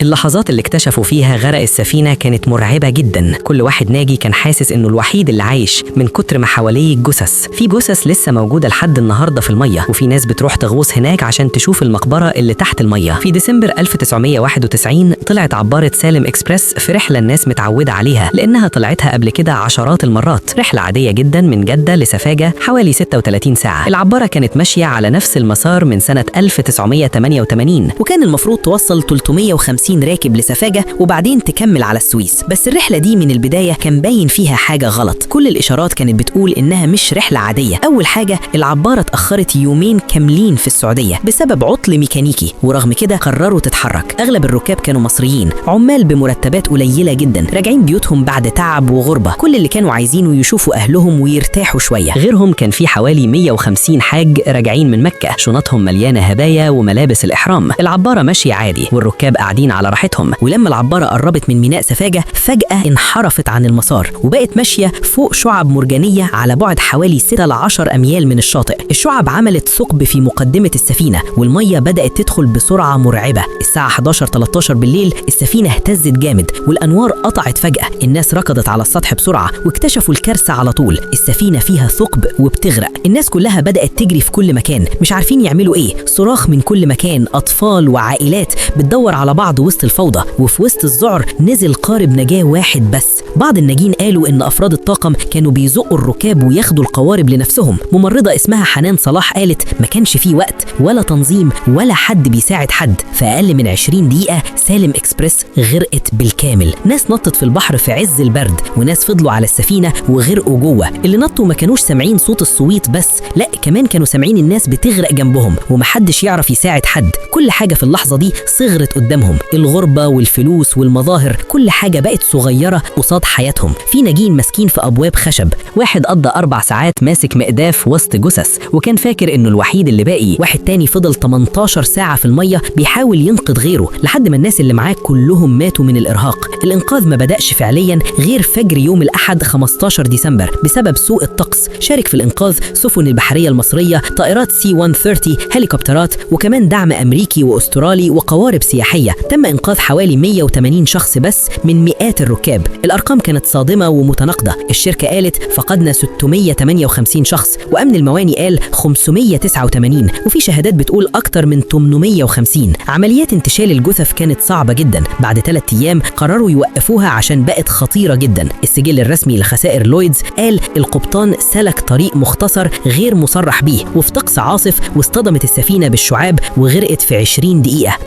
اللحظات اللي اكتشفوا فيها غرق السفينة كانت مرعبة جدا. كل واحد ناجي كان حاسس انه الوحيد اللي عايش من كتر ما حواليه جثث. في جثث لسه موجودة لحد النهاردة في المية، وفي ناس بتروح تغوص هناك عشان تشوف المقبرة اللي تحت المية. في ديسمبر 1991 طلعت عبارة سالم اكسبريس في رحلة الناس متعودة عليها لأنها طلعتها قبل كده عشرات المرات. رحلة عادية جدا من جدة لسفاجة حوالي 36 ساعة. العبارة كانت ماشية على نفس المسار من سنة 1988، وكان المفروض توصل 350 راكب لسفاجة وبعدين تكمل على السويس. بس الرحلة دي من البداية كان باين فيها حاجة غلط. كل الإشارات كانت بتقول إنها مش رحلة عادية. أول حاجة، العبارة اتأخرت يومين كاملين في السعودية بسبب عطل ميكانيكي، ورغم كده قرروا تتحرك. أغلب الركاب كانوا مصريين، عمال بمرتبات قليلة جدا، راجعين بيوتهم بعد تعب وغربة. كل اللي كانوا عايزينه يشوفوا أهلهم ويرتاحوا شوية. غيرهم كان في حوالي 150 حاج راجعين من مكة، شنطهم مليانة هدايا وملابس الإحرام. العبارة ماشية عادي والركاب قاعدين على راحتهم. ولما العبارة قربت من ميناء سفاجة فجأة انحرفت عن المسار وبقت ماشية فوق شعب مرجانية على بعد حوالي 6 ل 10 أميال من الشاطئ. الشعب عملت ثقب في مقدمة السفينة والمية بدأت تدخل بسرعة مرعبة. الساعة 11:13 بالليل السفينة اهتزت جامد والأنوار قطعت فجأة. الناس ركضت على السطح بسرعة واكتشفوا الكارثة على طول. السفينة فيها ثقب وبتغرق. الناس كلها بدأت تجري في كل مكان، مش عارفين يعملوا ايه. صراخ من كل مكان، أطفال وعائلات بتدور على بعض وسط الفوضى. وفي وسط الذعر نزل قارب نجاة واحد بس. بعض الناجين قالوا إن أفراد الطاقم كانوا بيزقوا الركاب وياخدوا القوارب لنفسهم. ممرضة اسمها حنان صلاح قالت ما كانش فيه وقت ولا تنظيم ولا حد بيساعد حد. في أقل من 20 دقيقة سالم إكسبريس غرقت بالكامل. ناس نطت في البحر في عز البرد، وناس فضلوا على السفينة وغرقوا جوه. اللي نطوا ما كانوش سامعين صوت الصويت بس، لا كمان كانوا سامعين الناس بتغرق جنبهم ومحدش يعرف يساعد حد. كل حاجة في اللحظة دي صغرت قدامهم، الغربة والفلوس والمظاهر، كل حاجة بقت صغيرة قصاد حياتهم. في ناجين ماسكين في أبواب خشب، واحد قضى 4 ساعات ماسك مقداف وسط جثث وكان فاكر إنه الوحيد اللي باقي. واحد تاني فضل 18 ساعة في المية بيحاول ينقذ غيره لحد ما الناس اللي معاه كلهم ماتوا من الإرهاق. الإنقاذ ما بدأش فعليا غير فجر يوم الأحد 15 ديسمبر بسبب سوء الطقس. شارك في الإنقاذ سفن البحرية المصرية، طائرات سي 130، هليكوبترات، وكمان دعم أمريكي وأسترالي وقوارب سياحية. تم إنقاذ حوالي 180 شخص بس من مئات الركاب. الأرقام كانت صادمة ومتناقضة. الشركة قالت فقدنا 658 شخص، وأمن المواني قال 589، وفي شهادات بتقول أكتر من 850. عمليات انتشال الجثث كانت صعبة جدا. بعد 3 أيام قرروا يوقفوها عشان بقت خطيرة جدا. السجل الرسمي لخسائر لويدز قال القبطان سلك طريق مختصر غير مصرح به وفي طقس عاصف، واصطدمت السفينة بالشعاب وغرقت في 20 دقيقة.